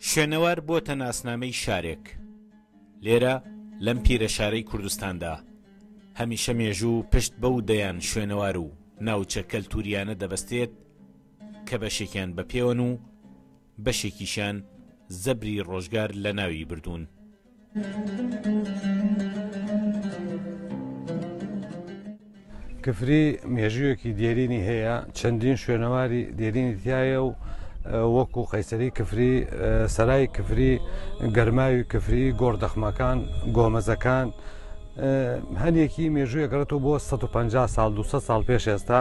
شوێنەوار بۆتە ناسنامەی شارێک. لێرە لەم پیرەشارەی کوردستاندا، هەمیشە مێژوو پشت بەو دەیان شوێنەوار و ناوچە کەلتوورییانە دەبەستێت کە بەشێکیان بە پێوەن و بەشێکیشیان زەبری ڕۆژگار لەناوی بردوون. کفری مێژوویەکی دێرینی هەیە، چەندین شوێنەواری دێرینی تایە و وەکو قەیسەری کفری، سەرای کفری، گەرماوی کفری، گۆڕدەخمەکان، گۆمەزەکان، هەنێکی مێژووی ئەگەڕێتەوە بۆ 150 ساڵ 200 ساڵ پێش ئێستا.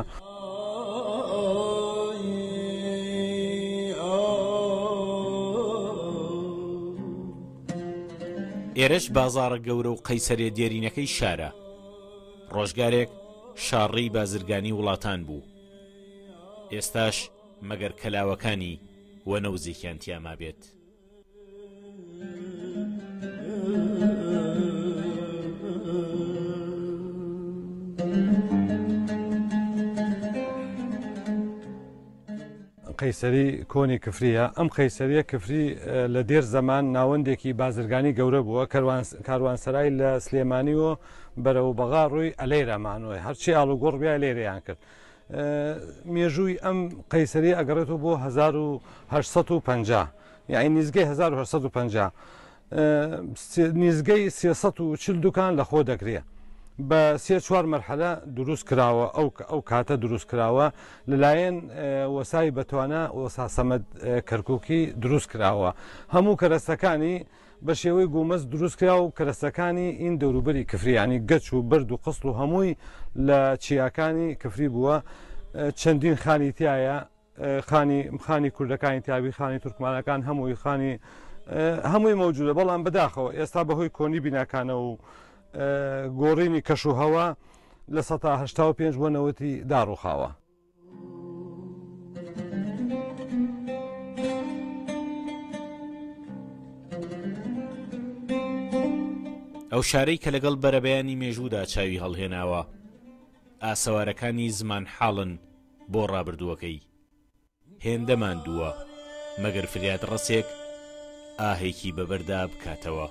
ئێرەش بازاڕە گەورە و قەیسەریە دێرینەکەی شارە. ڕۆژگارێک شاڕێی بازرگانی وڵاتان بوو. ئێستاش مەگەر کەلاوەکانی وەنەوزێکیان تیا مابێت. قەیسەری کۆنی کفریە ئەم قەیسەریە کفری لە دێر زەمان ناوەندێکی بازرگانی گەورە بووە کاروانسەرای لە سلێمانی و بەرەو بەغا ڕووی ئەلەیرا مانۆی هەرچی ئاڵوگۆڕ بیا لێرەیان کرد مێژووی ئەم قەیسەری ئەگەڕێتەوە بۆ 1850 یعنی نزگەی 1850 نیزگەی 340 دوکان لە خۆ دەگرێ بە سێ چوار مەرحەلە دروست کراوە ئەو ئەو کاتە دروست کراوە لەلایەن وەسای بەتوانا وەسا سەمەد کەرکوکی دروست کراوە هەموو کەرەستەکانی بە شێوەی گومەز دروست کرا و کەرەستەکانی ئین دەوروبەری کفری ینی گەچ و بەرد و قسڵ و هەمووی لە چیاکانی کفری بووە چەندین خانی تایە خانی خانی کوردەکانی تیابی خانی تورکمانەکان هەمووی خانی هەمووی مەوجودە بەڵام بەداخەوە ئێستا بەهۆی کۆنی بیناکانە و گۆڕینی کەش و هەوا لە 85 بۆ نەوەتی داڕوخاوە. ئەو شارەی کە لەگەڵ بەرەبەیانی مێژوودا چاوی هەڵهێناوە، ئاسەوارەکانی زمانحاڵن بۆ ڕابردووەکەی. هێندە ماندووە، مەگەر فریادڕەسێک ئاهێکی بەبەردا بکاتەوە.